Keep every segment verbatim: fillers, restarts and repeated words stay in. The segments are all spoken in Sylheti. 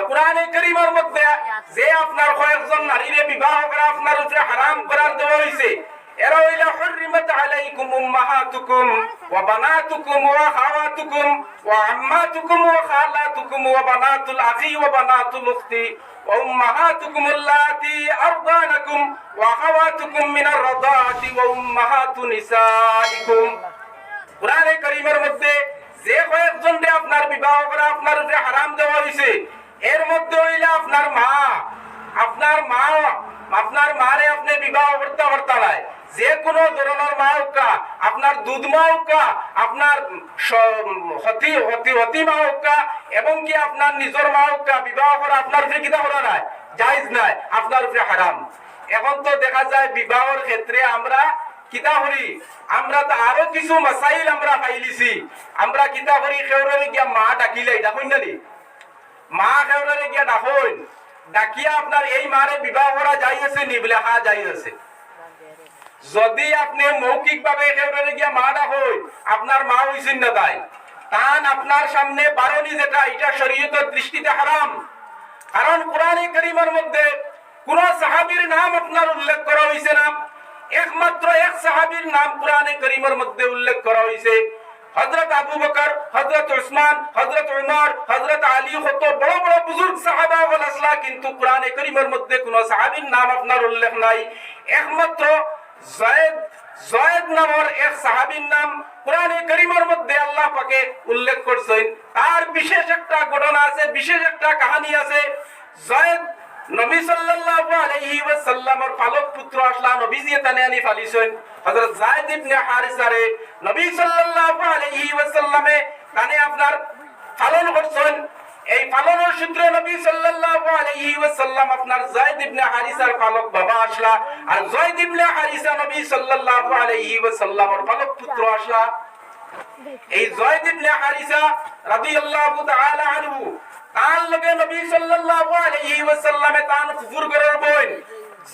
কোরআনে করিমর মধ্যে যে আপনার কয়েকজন নারীরে বিবাহ করা আপনার উপরে হারাম করার দেওয়া হইছে, এরা হইলা: حرمت عليكم أمهاتكم وبناتكم وأخواتكم وعماتكم وخالاتكم وبنات الأخ وبنات الأخت وأمهاتكم اللاتي أرضعنكم وأخواتكم من الرضاعة وأمهات نسائكم। কোরআনে করিমর মধ্যে যে কয়েকজনরে আপনার বিবাহ করা আপনার উপরে হারাম দেওয়া হইছে, এর মধ্যে হইলা আপনার মা, আপনার মা, আপনার মারে আপনে বিবাহ করতা পারতা নায়। যে কোনো ধরনর মা হউক্কা, আপনার দুধ মা হউক্কা, আপনার স-, হতি, হতি, হতি মা হউক্কা, এবং কি আপনার নিজর মা হউক্কা, বিবাহ করা আপনার উপরে কিতা করা নায়, জায়েজ নায়, আপনার উপরে হারাম। এখন তো দেখা যায় বিবাহর ক্ষেত্রে আমরা কিতা করি, আমরা তো আরো কিছু মাসাইল আমরা পাইলিছি। আমরা কিতা করি, কেউরে গিয়া মা ডাকিলাই, ডাকইন না নি? মা কেউরে গিয়া ডাকইন, ডাকিয়া আপনার এই মারে বিবাহ করা জায়েজ আছে নি? বলে, "হ্যাঁ, জায়েজ আছে।" যদি আপনে মৌখিকভাবে কেউরে গিয়া মা ডাকইন, আপনার মা হইছইন না তাই, তান আপনার সামনে বারনি যেটা, এটা শরীয়তের দৃষ্টিতে হারাম। কারণ কোরআনে করিমর মধ্যে কোন সাহাবীর নাম আপনার উল্লেখ করা হইছে না, একমাত্র এক সাহাবীর নাম কোরআনে করিমর মধ্যে উল্লেখ করা হইছে। হযরত আবু বকর, হযরত উসমান, হযরত উমর, হযরত আলী, কত বড় বড় বুজুর্গ সাহাবা অকল আছলা, কিন্তু কোরআনে করিমর মধ্যে কোন সাহাবীর নাম আপনার উল্লেখ নাই। একমাত্র জয়েদ, জয়েদ নামর এক সাহাবীর নাম কোরআনে করিমর মধ্যে আল্লাহ পাকে উল্লেখ করছইন। তার বিশেষ একটা ঘটনা আছে, বিশেষ একটা কাহিনী আছে। জয়েদ নবী সাল্লাল্লাহু আলাইহি ওয়াসাল্লামর পালক পুত্র আছলা, নবীজিয়ে তানে আনি পালিছইন। হযরত জায়েদ ইবনে হারিসারে নবী সাল্লাল্লাহু আলাইহি ওয়াসাল্লামে তানে আপনার পালন করছইন। এই পালনর সূত্রে নবী সাল্লাল্লাহু আলাইহি ওয়াসাল্লাম আপনার জায়েদ ইবনে হারিসার পালক বাবা আছলা, আর জায়েদ ইবনে হারিসা নবী সাল্লাল্লাহু আলাইহি ওয়াসাল্লামর পালক পুত্র আছলা। এই জায়েদ ইবনে হারিসা রাদিয়াল্লাহু তাআলা আনহু, তার লগে নবী সাল্লাল্লাহু আলাইহি ওয়াসাল্লামে তান ফুফুর ঘরর বইন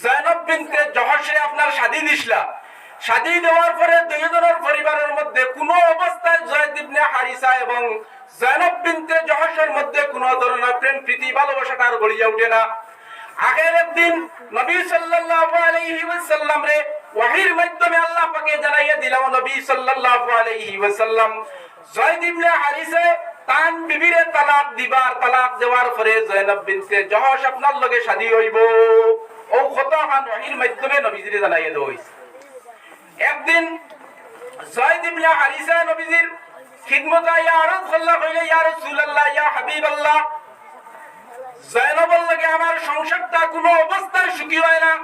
জয়নব বিনতে জহশরে আপনার শাদী দিছলা। শাদী দেওয়ার পরে দুইজনর পরিবারর মধ্যে কোনো অবস্থায় জায়েদ ইবনে হারিসা এবং জয়নব বিনতে জহশর মধ্যে কোনো ধরনর প্রেম প্রীতি ভালোবাসাটা আর গড়িয়া উঠে না। আখের একদিন নবী সাল্লাল্লাহু আলাইহি ওয়াসাল্লামরে ওহীর মাধ্যমে আল্লাহ পাকে জানাইয়া দিলা, নবী সাল্লাল্লাহু আলাইহি ওয়াসাল্লাম, জায়েদ ইবনে হারিসা তান বিবিরে তালাক দিবা, আর তালাক দেওয়ার পরে জয়নব বিনতে জহশ আপনার লগে শাদী অইবো। অউ কথা খান ওহীর মাধ্যমে নবীজিরে জানাইয়া দেওয়া অইছে। একদিন জায়েদ ইবনে হারিসা নবীজির খিদমতো আইয়া আরজ করলা, কইলা, "ইয়া রাসূলুল্লাহ, ইয়া হাবিবাল্লাহ, জয়নবর লগে আমার সংসারটা কোনো অবস্থায় সুখী হয় না,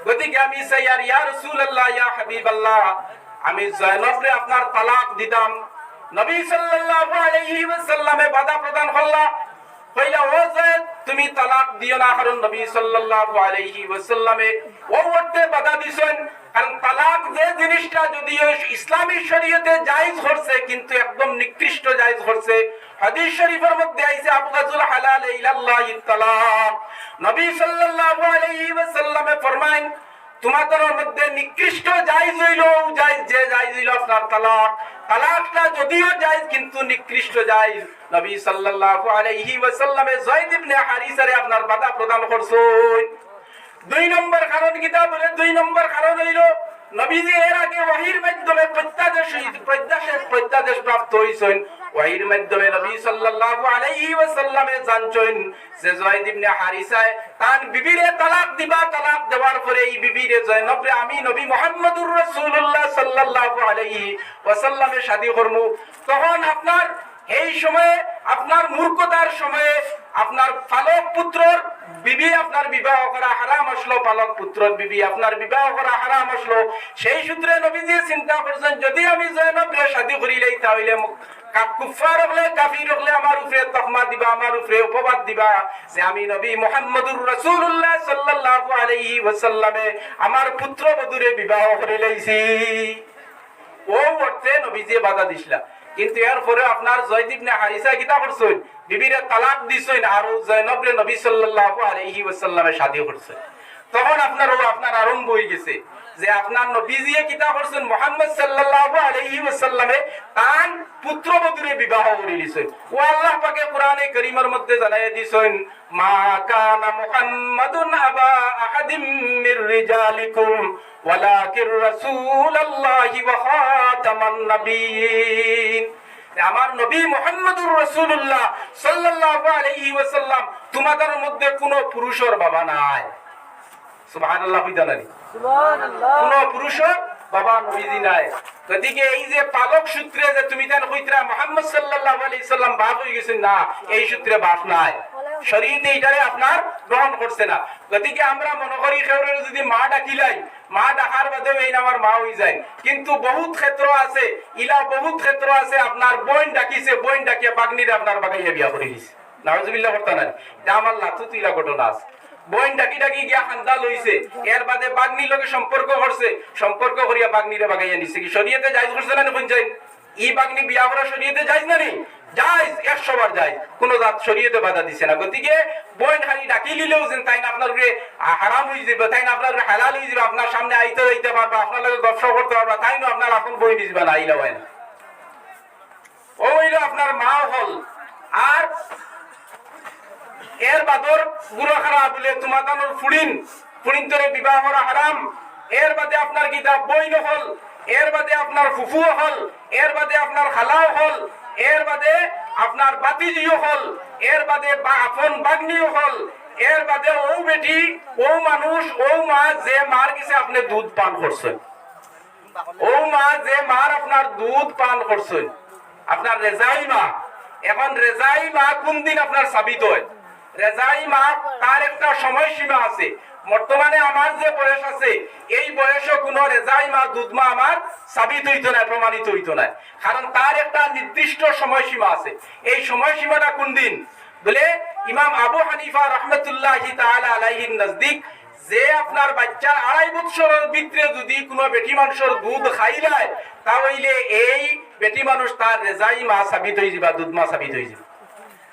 গতিকে আমি চাই, আর ইয়া রাসূলুল্লাহ, ইয়া হাবিবাল্লাহ, আমি জয়নবরে আপনার তালাক দিতাম।" নবী সাল্লাল্লাহু আলাইহি ওয়াসাল্লামে বাধা প্রদান করলা, কইলা, "ও জয়েদ, তুমি তালাক দিও না।" কারণ নবী সাল্লাল্লাহু আলাইহি ওয়াসাল্লামে অউ অর্থে বাধা দিছইন, কারণ তালাক যে জিনিসটা যদিও ইসলামী শরীয়তে জায়েজ করছে, কিন্তু একদম নিকৃষ্ট জায়েজ করছে। হাদিস শরীফর মধ্যে আইছে, "আবগাযুল হালালি ইলাল্লাহি তালাক।" নবী সাল্লাল্লাহু আলাইহি ওয়াসাল্লামে ফরমাইন, তোমাদের মধ্যে নিকৃষ্ট জায়েজ অইলো, জায়েজ, যে জায়েজ অইলো আপনার তালাক। তালাকটা যদিও জায়েজ, কিন্তু নিকৃষ্ট জায়েজ। নবী সাল্লাল্লাহু আলাইহি ওয়াসাল্লামে যায়েদ ইবনে হারিসারে আপনার বাধা প্রদান করছইন। দুই নম্বর কারণ কিতা বলে? দুই নম্বর কারণ অইলো, নবীজি এর আগে ওহীর মাধ্যমে প্রত্যাদেশ, প্রত্যাদেশ, প্রত্যাদেশ প্রাপ্ত অইছইন। ওহীর মাধ্যমে নবী সাল্লাল্লাহু আলাইহি ওয়াসাল্লামে জানছইন যে যায়েদ ইবনে হারিসায় তান বিবিরে তালাক দিবা, তালাক দেওয়ার পরে ই বিবিরে জয়নবরে আমি নবী মুহাম্মদুর রাসূলুল্লাহ সাল্লাল্লাহু আলাইহি ওয়াসাল্লামে শাদী করমু। তখন আপনার এই সময়ে, আপনার মূর্খতার সময়ে আপনার পালক পুত্রর বিবি আপনার বিবাহ করা হারাম আসলো, পালক পুত্রর বিবি আপনার বিবাহ করা হারাম আসলো। সেই সূত্রে নবীজি চিন্তা করছইন, যদি আমি জয়নবরে শাদী করিলাই, তা অইলে মু-, কা-, কুফফার অকলে, কাফির অকলে আমার উপরে তকমা দিবা, আমার উপরে অপবাদ দিবা যে আমি নবী মুহাম্মদুর রাসূলুল্লাহ সাল্লাল্লাহু আলাইহি ওয়াসাল্লামে আমার পুত্রবধূরে বিবাহ করিলাইছি। অউ অর্থে নবীজিয়ে বাধা দিছলা। কিন্তু এর পরেও আপনার যায়েদ ইবনে হারিসায় কিতা করছইন? বিবিরে তালাক দিছইন, আর অউ জয়নবরে নবী সাল্লাল্লাহু আলাইহি ওয়াসাল্লামে শাদী করছইন। তখন আপনার ও আপনার আরম্ভ অই গেছে যে আপনার নবীজিয়ে কিতা করছইন, মুহাম্মদ সাল্লাল্লাহু আলাইহি ওয়াসাল্লামে তান পুত্রবধূরে বিবাহ করি দিছইন। ও আল্লাহ পাকে কোরআনে করিমর মধ্যে জানাইয়া দিছইন, "মা কানা মুহাম্মাদুন আবা আহাদিম মির রিজালিকুম ওয়ালাকিন রাসূলুল্লাহি ওয়া খাতামান নাবিয়্যিন।" যে আমার নবী মুহাম্মদুর রাসূলুল্লাহ সাল্লাল্লাহু আলাইহি ওয়াসাল্লাম তোমাদের মধ্যে কোনো পুরুষর বাবা নায়। সুবহানাল্লাহ কইতা নানি? সুবহানাল্লাহ। কোনো পুরুষর বাবা নবীজি নায়। গতিকে এই যে পালক সূত্রে যে তুমি তান কইতরা মুহাম্মদ সাল্লাল্লাহু আলাইহি সাল্লাম বাপ অই গেছইন না, এই সূত্রে বাপ নায়। শরীয়তে ইটারে আপনার গ্রহণ করছে না। গতিকে আমরা মনে করি কেউরে যদি মা ডাকিলাই, মা ডাকার বাদেউ এইন আমার মা অই যায়, কিন্তু বহুত ক্ষেত্র আছে, ইলা বহুত ক্ষেত্র আছে আপনার বইন ডাকিছে, বইন ডাকিয়া বাগনিরে আপনার বাগাইয়া বিয়া করি দিছে। নাউজুবিল্লাহ করতা নানি? ইটা আমার লাতুত ইলা ঘটনা আছে। বইন ডাকি ডাকি গিয়া খান্দা লইছে, এর বাদে বাগনির লগে সম্পর্ক করছে, সম্পর্ক করিয়া বাগনিরে বাগাইয়া নিছে। কি শরীয়তে জায়েজ করছে না নি? কোন জায়েজ? ই বাগনি বিয়া করা শরীয়তে জায়েজ না নি? জায়েজ, একশো বার জায়েজ। কোনো জাত শরীয়তে বাধা দিছে না। গতিকে বইন খালি ডাকি নিলেউ যেন তাইন আপনার উপরে, আ, হারাম অই যাইবো, তাইন আপনার উপরে হালাল অই যাইবো, আপনার সামনে আইতা যাইতা পারবা, আপনার লগে গপসপ করতা পারবা, তাইনও আপনার আপন বইন অই যাইবা না, আইলা অয় না। ও অইলো আপনার মা অকল। আর এর বাদর গুরু খারা বুলে তোমার তানোর ফুড়িন, ফুড়িন্তরে বিবাহ করা হারাম। এর বাদে আপনার কিতা বইন অকল, এর বাদে আপনার ফুফু অকল, এর বাদে আপনার খালা অকল, এর বাদে আপনার বাতিজি অকল, এর বাদে বা-, আপন বাগনি অকল, এর বাদে ও বেটি, ও মানুষ, ও মা যে মার গেছে আপনে দুধ পান করছইন। ও মা যে মার আপনার দুধ পান করছইন, আপনার রেজাই মা। এখন রেজাই মা কোন দিন আপনার সাবিত অয়? রেজাই মা তার একটা সময়সীমা আছে। বর্তমানে আমার যে বয়স আছে, এই বয়সো কোনো রেজাই মা, দুধ মা আমার সাবিত অইতো নায়, প্রমাণিত অইতো নায়। কারণ তার একটা নির্দিষ্ট সময়সীমা আছে। এই সময়সীমাটা কোন দিন? বুলে ইমাম আবু হানিফা রহমতুল্লাহি তাআলা আলাইহির নজদিক যে আপনার বাইচ্চার আড়াই বৎসরর ভিতরে যদি কোনো বেটি মানষর দুধ খাইলায়, তা অইলে এই বেটি মানুষ তার রেজাই মা সাবিত অই যিবা, দুধ মা সাবিত অই যিবা।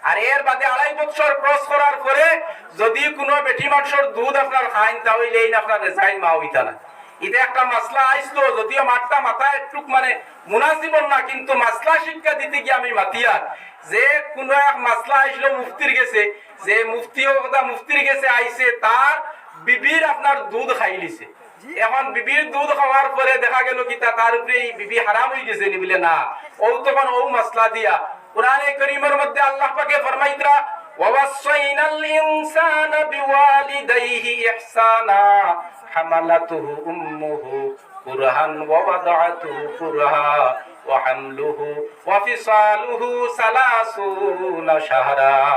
আর এর বাদে আড়াই বৎসর cross করার পরে যদি কোনো বেটি মানষর দুধ আপনার খাইন, তা অইলে এইন আপনার রেজাই মা অইতা না। ইটা একটা মাসলা আইছলো, যদিও মাতটা মাতা একটুক মানে মুনাসিবর না, কিন্তু মাসলা শিক্ষা দিতে গিয়া আমি মাতিয়ার। যে কোনো এক মাসলা আইছলো মুফতির গেছে, যে মুফতি অকলতা মুফতির গেছে আইছে, তার বিবির আপনার দুধ খাইলিছে। এখন বিবির দুধ খাওয়ার পরে দেখা গেল কিতা, তার উপরে এই বিবি হারাম অই গেছে নি? বুলে না। ও তখন ও মাসলা দিয়া কোরআনে করিমর মধ্যে আল্লাহ পাকে ফরমাইতরা, "ওয়াসাইনাল ইনসানা বিওয়ালিদাইহি ইহসানা, হামালাতুহু উম্মুহু কুরহান ওয়া ওয়াদাআতুহু কুরহা ওয়া হামলুহু ওয়া ফিসালুহু সালাসুনা শাহরা।"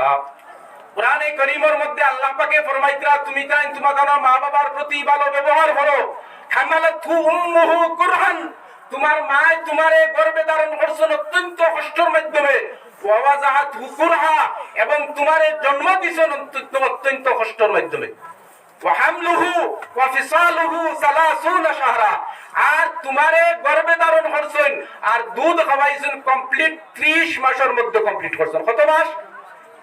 কোরআনে করিমর মধ্যে আল্লাহ পাকে ফরমাইতরা, তুমি তাইন তোমার মা বাবার প্রতি ভালো ব্যবহার করো। হামালাতহু উম্মুহু কুরহান, তোমার মায় তোমারে গর্ভে ধারণ করছইন অত্যন্ত কষ্টর মাধ্যমে। ওয়া ওয়াদাআতহু কুরহা, এবং তোমারে জন্ম দিছইন অত্যন্ত, অত্যন্ত কষ্টর মাধ্যমে। ওয়া হামলুহু ওয়া ফিসালুহু সালাসুনা শাহরা, আর তোমারে গর্ভে ধারণ করছইন আর দুধ খাওয়াইছইন complete ত্রিশ মাসর মধ্যে complete করছইন। কত মাস?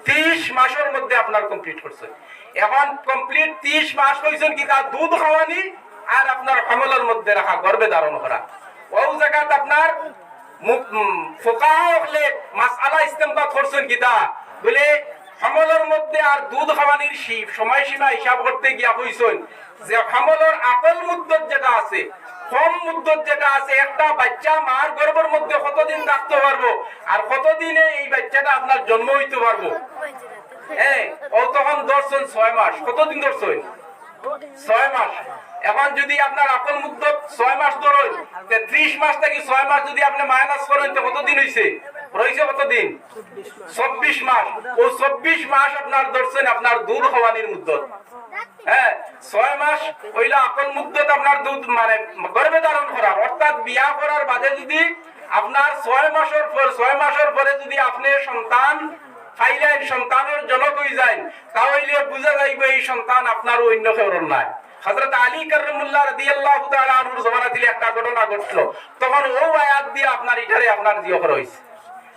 ত্রিশ মাসর মধ্যে আপনার complete করছইন। এখন complete ত্রিশ মাস অইছইন কিতা? দুধ খাওয়ানি আর আপনার হামলর মধ্যে রাখা, গর্ভে ধারণ করা। ও জাগাত আপনার মু-, উম, ফুকাহা অকলে মাসআলা ইস্তেমবাত করছইন কিতা? বুলে, হামলর মধ্যে আর দুধ খাওয়ানির সি-, সময়সীমা হিসাব করতে গিয়া কইছইন যে হামলর আকল মুদ্দত যেটা আছে, কম মুদ্দত যেটা আছে, একটা বাইচ্চা মার গর্ভর মধ্যে কতদিন থাকতে পারবো আর কতদিনে এই বাইচ্চাটা আপনার জন্ম অইতে পারবো? হ্যাঁ, ও তখন ধরছইন ছয় মাস। কতদিন ধরছইন? ছয় মাস। এখন যদি আপনার আকল মুদ্দত ছয় মাস ধরইন, তে ত্রিশ মাস থাকি ছয় মাস যদি আপনে minus করইন, তে কতদিন অইছে? রইছে কতদিন? চব্বিশ মাস। ও চব্বিশ মাস আপনার ধরছইন আপনার দুধ খাওয়ানির মুদ্দত। হ্যাঁ, ছয় মাস অইলো আকল মুদ্দত আপনার দুধ, মানে, গর্ভে ধারণ করার, অর্থাৎ বিয়া করার বাদে যদি আপনার ছয় মাসর পর, ছয় মাসর পরে যদি আপনে সন্তান পাইলাইন, সন্তানর জনক অইযাইন, তা অইলে বুঝা যাইবো এই সন্তান আপনার অইন্য কেউরর নায়। হযরত আলী কাররামুল্লাহ রাদিয়াল্লাহু তাআলা আনহুর জমানা থিলে একটা ঘটনা ঘটলো, তখন ও আয়াত দিয়া আপনার ইটারে আপনার জিও করা অইছে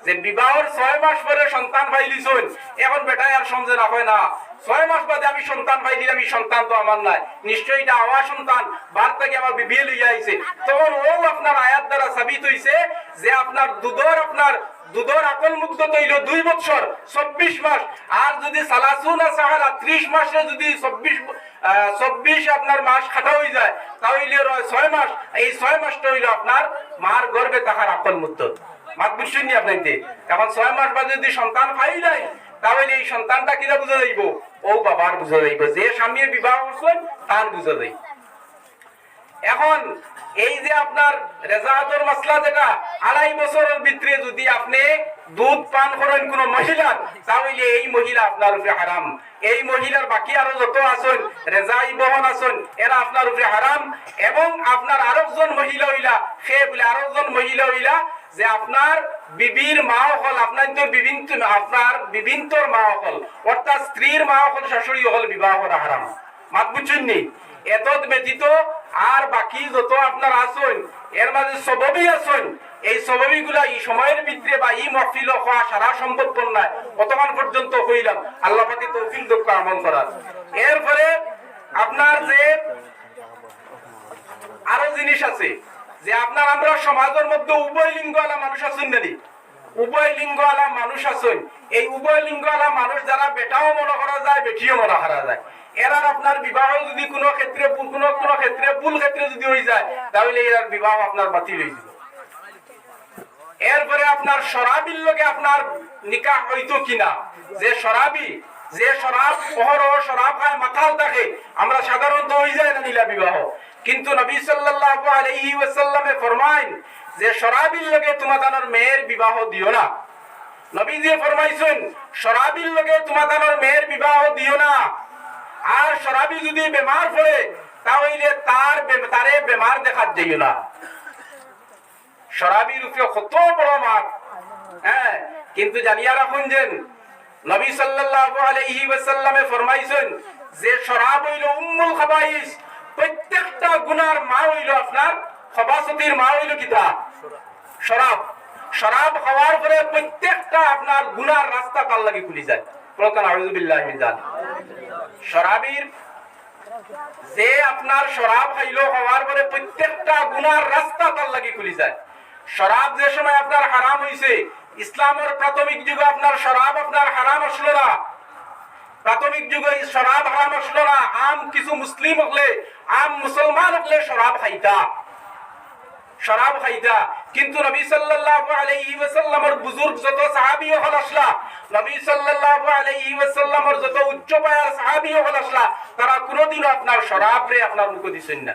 যে বিবাহর ছয় মাস পরে সন্তান পাইলিছইন, এখন বেটায় আর সমঝে না, কয় না, ছয় মাস বাদে আমি সন্তান পাইলিলাম, ই সন্তান তো আমার নায়, নিশ্চয়ই ইটা আওয়া সন্তান, বার থাকি আমার বিবিয়ে লইয়া আইছে। তখন অউ আপনার আয়াত দ্বারা সাবিত অইছে যে আপনার দুধর, আপনার দুধর আকল মুদ্দত অইলো দুই বৎসর, চব্বিশ মাস। আর যুদি সালাসুনা শাহরা, ত্রিশ মাসে যুদি চব্বিশ, আহ, চব্বিশ আপনার মাস কাটা অইযায়, তা অইলে রয় ছয় মাস। এই ছয় মাসটা অইলো আপনার মার গর্ভে থাকার আকল মুদ্দত। মাত বুঝছইন নি আপনাইন্তে? এখন ছয় মাস বাদে যুদি সন্তান পাইলাইন, তা অইলে ই সন্তানটা কিতা বুঝা যাইবো? অউ বাবার বুঝা যাইবো। যে স্বামীয়ে বিবাহ করছইন, তান বুঝা যাইবো। এখন এই যে আপনার রেজাআতর মাসলা, যেটা আড়াই বছরর ভিতরে যুদি আপনে দুধ পান করইন কুনু মহিলার, তা অইলে এই মহিলা আপনার উপরে হারাম। এই মহিলার বাকি আরো যত আছইন, রেজাই বহন আছইন, এরা আপনার উপরে হারাম। এবং আপনার আরকজন মহিলা অইলা, সে বুলে আরকজন মহিলা অইলা যে আপনার বিবির মা অকল, আপনার তো বিবিন, আপনার বিবিন্তর মা অকল, অর্থাৎ স্ত্রীর মা অকল, শাশুড়ি অকল বিবাহ করা হারাম। মাত বুঝছইন নি? এতদ ব্যতীত আর বাকি যত আপনার আছইন, এর মাঝে সববি আছইন, এই সববিগুলা ই সময়র ভিতরে বা ই মহফিলো কওয়া সারা সম্ভবপর নায়। অতখান পর্যন্ত কইলাম, আল্লাহ পাকে তৌফিক দেউক্কা আমল করার। এরপরে আপনার যে আরো জিনিস আছে, যে আপনার আমরা সমাজর মধ্যে উভয় লিঙ্গ আলা মানুষ আছইন না নি? উভয় লিঙ্গ আলা মানুষ আছইন। এই উভয় লিঙ্গ আলা মানুষ যারা বেটাও মনে করা যায়, বেটিও মনে করা যায়, এরার আপনার বিবাহ যুদি কুনু ক্ষেত্রে ভুল, কুনু, কুনু ক্ষেত্রে ভুল ক্ষেত্রে যুদি অইযায়, তা অইলে এরার বিবাহ আপনার বাতিল অইযিবো। এরপরে আপনার শরাবির লগে আপনার নিকাহ অইতো কিনা? যে শরাবি, যে শরাব, অহরহ শরাব খায়, মাতাল থাকে, আমরা সাধারণত অইযায় না নি ইলা বিবাহ। কিন্তু নবী সাল্লাল্লাহু আলাইহি ওয়াসাল্লামে ফরমাইন যে শরাবির লগে তুমাতানর মেয়ের বিবাহ দিও না। নবীজিয়ে ফরমাইছইন, শরাবির লগে তুমাতানর মেয়ের বিবাহ দিও না। আর শরাবি যুদি বেমার পড়ে, তা অইলে তার বে-, তারে বেমার দেখাত যাইও না। শরাবির উপরে কত বড় মাত, হ্যাঁ, কিন্তু জানিয়া রাখুন যে নবী সাল্লাল্লাহু আলাইহি ওয়াসাল্লামে ফরমাইছইন যে শরাব অইলো উম্মুল খাবাইস, প্রত্যেকটা গুনার মা অইলো আপনার, খবাসতির মা অইলো কিতা? শরাব। শরাব খাওয়ার পরে প্রত্যেকটা আপনার গুনার রাস্তা তার লাগি খুলি যায়। বলো কেন, আউযুবিল্লাহি মিন জালিক। শরাবির যে আপনার শরাব খাইলো, খাওয়ার পরে প্রত্যেকটা গুনার রাস্তা তার লাগি খুলি যায়। শরাব যে সময় আপনার হারাম অইছে, ইসলামর প্রাথমিক যুগে আপনার শরাব আপনার হারাম আছলো না। প্রাথমিক যুগে ই শরাব হারাম আছলো না। আম কিছু মুসলিম অকলে, আম মুসলমান অকলে শরাব খাইতা। শরাব খাইতা। কিন্তু নবী সাল্লাল্লাহু আলাইহি ওয়াসাল্লামর বুজুর্গ যত সাহাবী অকল আছলা, নবী সাল্লাল্লাহু আলাইহি ওয়াসাল্লামর যত উচ্চ পায়ার সাহাবী অকল আছলা, তারা কুনুদিনও আপনার শরাবরে আপনার মুখো দিছইন না।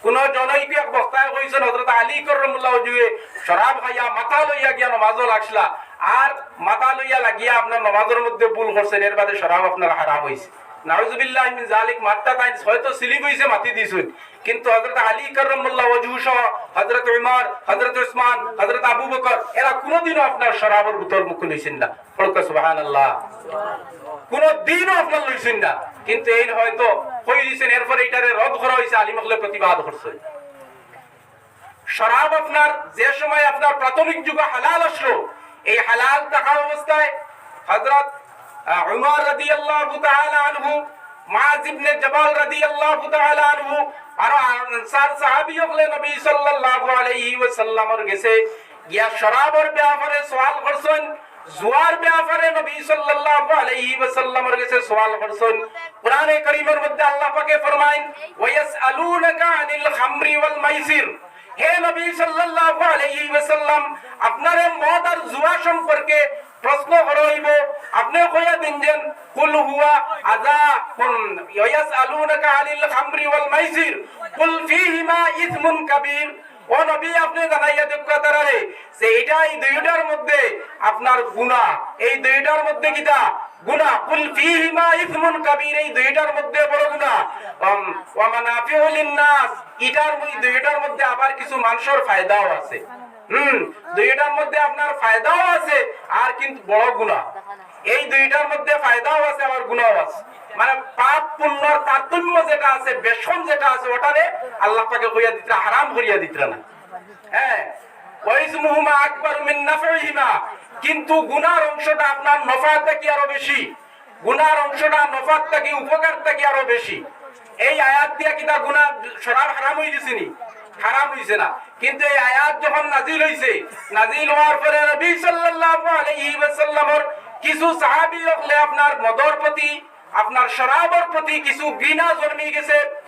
কুনু জনৈক এক বক্তায় কইছইন, হযরত আলী কাররামাল্লাহু ওয়াজহুয়ে শরাব খাইয়া মাতাল অইয়া গিয়া নমাজো লাগছলা, আর মাতাল অইয়া লাগিয়া আপনার নমাজর মধ্যে ভুল করছইন, এর বাদে শরাব আপনার হারাম অইছে। নাউজুবিল্লাহি মিন জালিক, মাতটা তাইন হয়তো slip অইছে, মাতি দিছইন। কিন্তু হযরত আলী কাররামাল্লাহু ওয়াজহু সহ হযরত উমর, হযরত উসমান, হযরত আবু বকর, এরা কুনুদিনও আপনার শরাবর বোতল মুখো লইছইন না। বলো সুবহানাল্লাহ। কুনুদিনও আপনার লইছইন না। কিন্তু এইন হয়তো কই দিছইন, এরপরে ইটারে রদ করা অইছে, আলিম অকলে প্রতিবাদ করছইন। শরাব আপনার যে সময় আপনার প্রাথমিক যুগে হালাল আছলো, এই হালাল থাকা অবস্থায় হযরত, আহ, উমর রাদিয়াল্লাহু তাআলা আনহু, মুআজ ইবনে জাবাল রাদিয়াল্লাহু তাআলা আনহু, আরো আনসার সাহাবী অকলে নবী সাল্লাল্লাহু আলাইহি ওয়াসাল্লামর গেছে গিয়া শরাবর ব্যাপারে সওয়াল করছইন, জুয়ার ব্যাপারে নবী সাল্লাল্লাহু আলাইহি ওয়াসাল্লামর গেছে সওয়াল করছইন। কোরআনে করিমর মধ্যে আল্লাহ পাকে ফরমাইন, "ওয়ায়াসআলুনাকা আনিল খামরি ওয়াল মাইসির।" হে নবী সাল্লাল্লাহু আলাইহি ওয়াসাল্লাম, আপনারে মদ আর জুয়া সম্পর্কে প্রশ্ন করা অইবো। আপনে কইয়া দিন যেন, "কুল হুয়া আযা, কুন, ওয়ায়াসআলুনাকা আনিল খামরি ওয়াল মাইসির, কুল ফীহিমা ইসমুন কাবীর।" ও নবী, আপনে জানাইয়া দেউক্কা তারারে যে ইটা, এই দুইটার মধ্যে আপনার গুনাহ, এই দুইটার মধ্যে কিতা? গুনাহ। কুল ফীহিমা ইসমুন কাবীর, এই দুইটার মধ্যে বড় গুনাহ। উম, ওয়া মানাফিউ লিন্নাস, ইটার, এই দুইটার মধ্যে আবার কিছু মানষর ফায়দাও আছে। হুম, দুইটার মধ্যে আপনার ফায়দাও আছে, আর কিন্তু বড় গুনাহ। এই দুইটার মধ্যে ফায়দাও আছে, আবার গুনাহও আছে। মানে পাপ পুণ্যর তারতম্য যেটা আছে, বেশকম যেটা আছে, ওটারে আল্লাহ পাকে কইয়া দিতরা, হারাম করিয়া দিতরা না। হ্যাঁ, ওয়া ইসমুহুমা আকবারু মিন নাফইহিমা, কিন্তু গুনার অংশটা আপনার নফা থাকি আরো বেশি। গুনার অংশটা নফার থাকি, উপকার থাকি আরো বেশি। এই আয়াত দিয়া কিতা গুনা, শরাব হারাম অই গেছে নি? হারাম অইছে না। কিন্তু এই আয়াত যখন নাজিল অইছে, নাজিল অওয়ার পরে নবী সাল্লাল্লাহু আলাইহি ওয়াসাল্লামর কিছু সাহাবী অকলে আপনার মদর প্রতি, আপনার শরাবর প্রতি কিছু ঘৃণা জন্মি গেছে।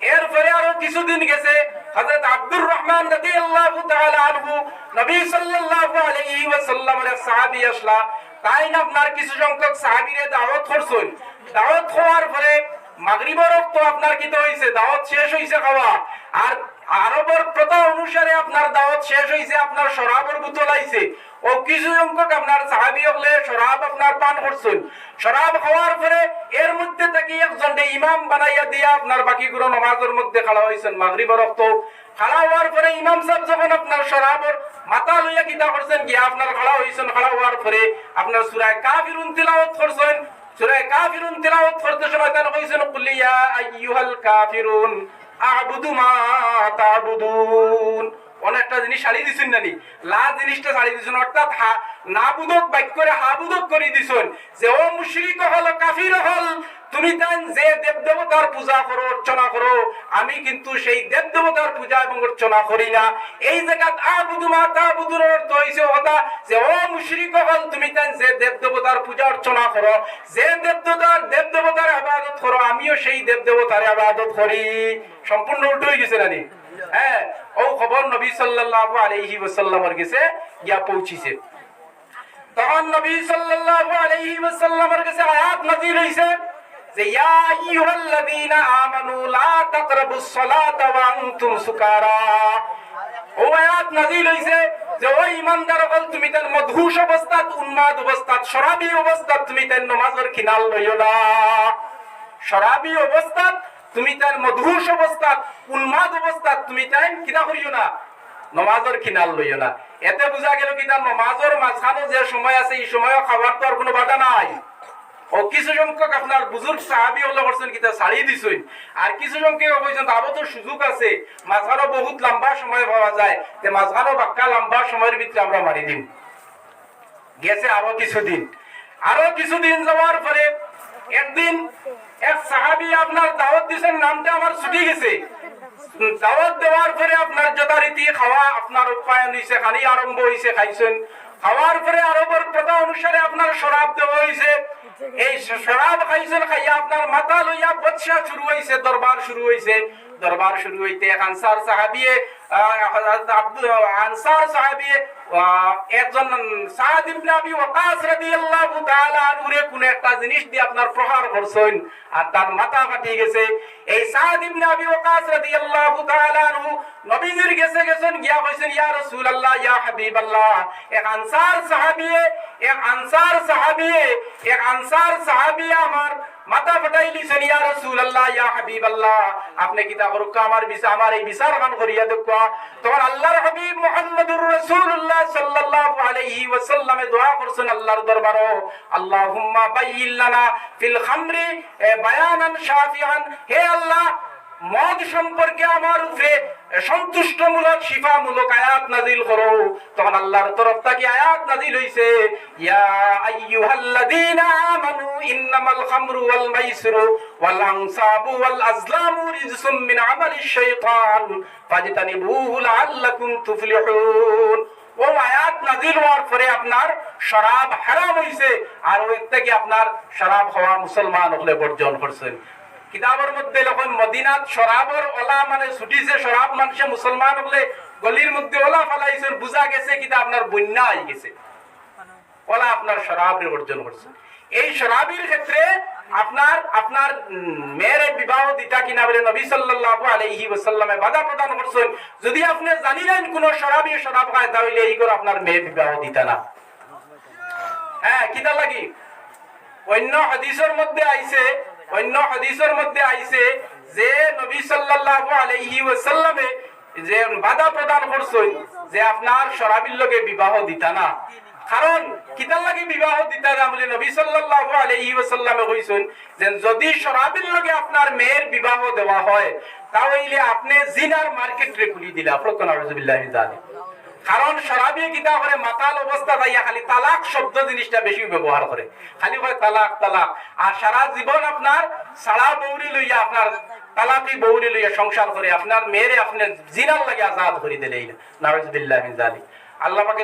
এরপরে আরো কিছুদিন গেছে, হযরত আব্দুর রহমান রাদিয়াল্লাহু তাআলা আনহু, নবী সাল্লাল্লাহু আলাইহি ওয়াসাল্লামর এক সাহাবী আসলা, তাইন আপনার কিছু সংখ্যক সাহাবীরে দাওয়াত করছইন। দাওয়াত খাওয়ার পরে মাগরিবর অক্ত আপনার কিতা অইছে, দাওয়াত শেষ অইছে খাওয়া, আর আরবর প্রথা অনুসারে আপনার দাওয়াত শেষ অইছে, আপনার শরাবর বোতল আইছে। ও কিছু সংখ্যক আপনার সাহাবী অকলে শরাব আপনার পান করছইন। শরাব খাওয়ার পরে এর মধ্যে থাকি একজনরে ইমাম বানাইয়া দিয়া আপনার বাকিগুলো নমাজর মধ্যে খাড়া অইছইন। মাগরিবর অক্ত খাড়া অওয়ার পরে ইমাম সাব যখন আপনার শরাবর মাথা লইয়া কিতা করছইন, গিয়া আপনার খাড়া অইছইন, খাড়া অওয়ার পরে আপনার সূরা কাফিরুন তিলাওয়াত করছইন। সূরা কাফিরুন তিলাওয়াত করতে সময় তাইন কইছইন, "কুল ইয়া আইয়ুহাল কাফিরুন, আ'বুদু মা তা'বুদুন।" অনেকটা জিনিস ছাড়ি দিছইন না নি? লা জিনিসটা ছাড়ি দিছইন, অর্থাৎ হা, না বুধক বাক্যরে হা বুধক করি দিছইন যে, "ও মুশরিক অকল, কাফির অকল, তুমি তাইন যে দেব দেবতার পূজা করো, অর্চনা করো, আমি কিন্তু সেই দেব দেবতার পূজা এবং অর্চনা করি না।" এই জাগাত আ'বুদু মা তা'বুদুনর অর্থ অইছে অতা যে, "ও মুশরিক অকল, তুমি তাইন যে দেব দেবতার পূজা অর্চনা করো, যে দেব দেবতার, দেব দেবতার ইবাদত করো, আমিও সেই দেব দেবতার ইবাদত করি।" সম্পূর্ণ উল্টো অই গেছে না নি? হ্যাঁ, ও খবর নবী সাল্লাল্লাহু আলাইহি ওয়াসাল্লামর গেছে গিয়া পৌঁছিছে। তখন নবী সাল্লাল্লাহু আলাইহি ওয়াসাল্লামর গেছে আয়াত নাজিল অইছে যে, "ইয়া আইয়ুহাল্লাযীনা আমানু লা তাকরাবুস সালাতা ওয়া আনতুম সুকারা।" ও আয়াত নাজিল অইছে যে, "ও ইমানদার অকল, তুমি তাইন মদহুশ অবস্থাত, উন্মাদ অবস্থাত, শরাবী অবস্থাত তুমি তাইন নমাজর কিনার লইও না।" শরাবী অবস্থাত তুমি তাইন, মদহুশ অবস্থাত, উন্মাদ অবস্থাত তুমি তাইন কিতা করিও না, নমাজর কিনার লইও না। এতে বুঝা গেল কিতা, নমাজর মাঝখানো যে সময় আছে, এই সময়ও খাওয়ার তো আর কোনো বাধা নাই। ও কিছু সংখ্যক আপনার বুজুর্গ সাহাবী অকলে করছইন কিতা, ছাড়ি দিছইন। আর কিছু সংখ্যক কইছইন, "আরো তো সুযোগ আছে, মাঝখানো বহুত লম্বা সময় পাওয়া যায়, তে মাঝখানো বাক্কা লম্বা সময়র ভিতরে আমরা মারি দিমু।" গেছে আরো কিছুদিন, আরো কিছুদিন যাওয়ার পরে একদিন এক সাহাবী আপনার দাওয়াত দিছইন, নামটা আমার ছুটি গেছে। দাওয়াত দেওয়ার পরে আপনার যথারীতি খাওয়া আপনার আপ্যায়ন অইছে, খানি আরম্ভ অইছে, খাইছইন। খাওয়ার পরে আরবর প্রথা অনুসারে আপনার শরাব দেওয়া অইছে। এই শ-, শরাব খাইছইন, খাইয়া আপনার মাথা লইয়া বচসা শুরু অইছে, দরবার শুরু অইছে। দরবার শুরু অইতে এক আনসার সাহাবিয়ে, আহ, হযরত আব্দু-, আনসার সাহাবিয়ে, আহ, একজন সাদ ইবনে আবি ওয়াক্কাস রাদিয়াল্লাহু তাআলা আনহুরে কুনু একটা জিনিস দিয়া আপনার প্রহার করছইন, আর তার মাথা ফাটি গেছে। এই সাদ ইবনে আবি ওয়াক্কাস রাদিয়াল্লাহু তাআলা আনহু নবীজির গেছে গেছইন, গিয়া কইছইন, "ইয়া রাসূলুল্লাহ, ইয়া হাবিবাল্লাহ, এক আনসার সাহাবিয়ে, এক আনসার সাহাবিয়ে, এক আনসার সাহাবিয়ে আমার মাথা ফাটাইলিছইন, ইয়া রাসূলুল্লাহ, ইয়া হাবিবাল্লাহ, আপনে কিতা করউক্কা, আমার বিচা-, আমার এই বিচার খান করিয়া দেউক্কা।" তখন আল্লাহর হাবিব মুহাম্মদুর রাসূলুল্লাহ সাল্লাল্লাহু আলাইহি ওয়াসাল্লামে দোয়া করছইন আল্লাহর দরবারো, "আল্লাহুম্মা বাইয়িন লানা ফিল খামরি, এ, বায়ানান শাফিআন।" হে আল্লাহ, মদ সম্পর্কে আমার উপরে সন্তুষ্টমূলক, শিফামূলক আয়াত নাজিল করো। তখন আল্লাহর তরফ থাকি আয়াত নাজিল অইছে, "ইয়া আইয়ুহাল্লাযীনা আমানু ইন্নামাল খামরু ওয়াল মাইসিরু ওয়াল আনসাবু ওয়াল আজলামু রিজসুম মিন আমালিশ শাইতান ফাজতানিবুহু লাআল্লাকুম তুফলিহুন।" ও আয়াত নাজিল অওয়ার পরে আপনার শরাব হারাম অইছে, আর অউ থাকি আপনার শরাব খাওয়া মুসলমান অকলে বর্জন করছইন। কিতাবর মধ্যে লেখইন, মদিনাত শরাবর ওলা মানে ছুটিছে, শরাব মানষে মুসলমান অকলে গলির মধ্যে ওলা ফালাইছইন, বুঝা গেছে কিতা আপনার বন্যা অই গেছে, ওলা আপনার শরাবরে বর্জন করছে। এই শরাবির ক্ষেত্রে আপনার, আপনার, উম, মেয়েরে বিবাহ দিতা কিনা বলে নবী সাল্লাল্লাহু আলাইহি ওয়াসাল্লামে বাধা প্রদান করছইন, যদি আপনে জানিলেন কুনু শরাবি শরাব খায়, তাইলে এই ঘরো আপনার মেয়ে বিবাহ দিতা না। হ্যাঁ, কিতা লাগি? অন্য হাদিসর মধ্যে আইছে, অন্য হাদিসর মধ্যে আইছে যে নবী সাল্লাল্লাহু আলাইহি ওয়াসাল্লামে যে বাধা প্রদান করছইন যে আপনার শরাবির লগে বিবাহ দিতা না। কারণ কিতার লাগি বিবাহ দিতা না বলে নবী সাল্লাল্লাহু আলাইহি ওয়াসাল্লামে কইছইন যে যদি শরাবির লগে আপনার মেয়ের বিবাহ দেওয়া হয়, তাইলে আপনে জিনার মার্কেটরে খুলি দিলা। নাউজুবিল্লাহি মিন যালিক। কারণ শরাবিয়ে কিতা করে, মাতাল অবস্থা যাইয়া খালি তালাক শব্দ জিনিসটা বেশি ব্যবহার করে, খালি কয় তালাক, তালাক। আর সারা জীবন আপনার ছাড়া বউরে লইয়া, আপনার তালাকি বউরে লইয়া সংসার করে, আপনার মেয়েরে আপনি জিনার লাগি আজাদ করি দিলে। নাউজুবিল্লাহ মিন জালিক। আল্লাহ পাকে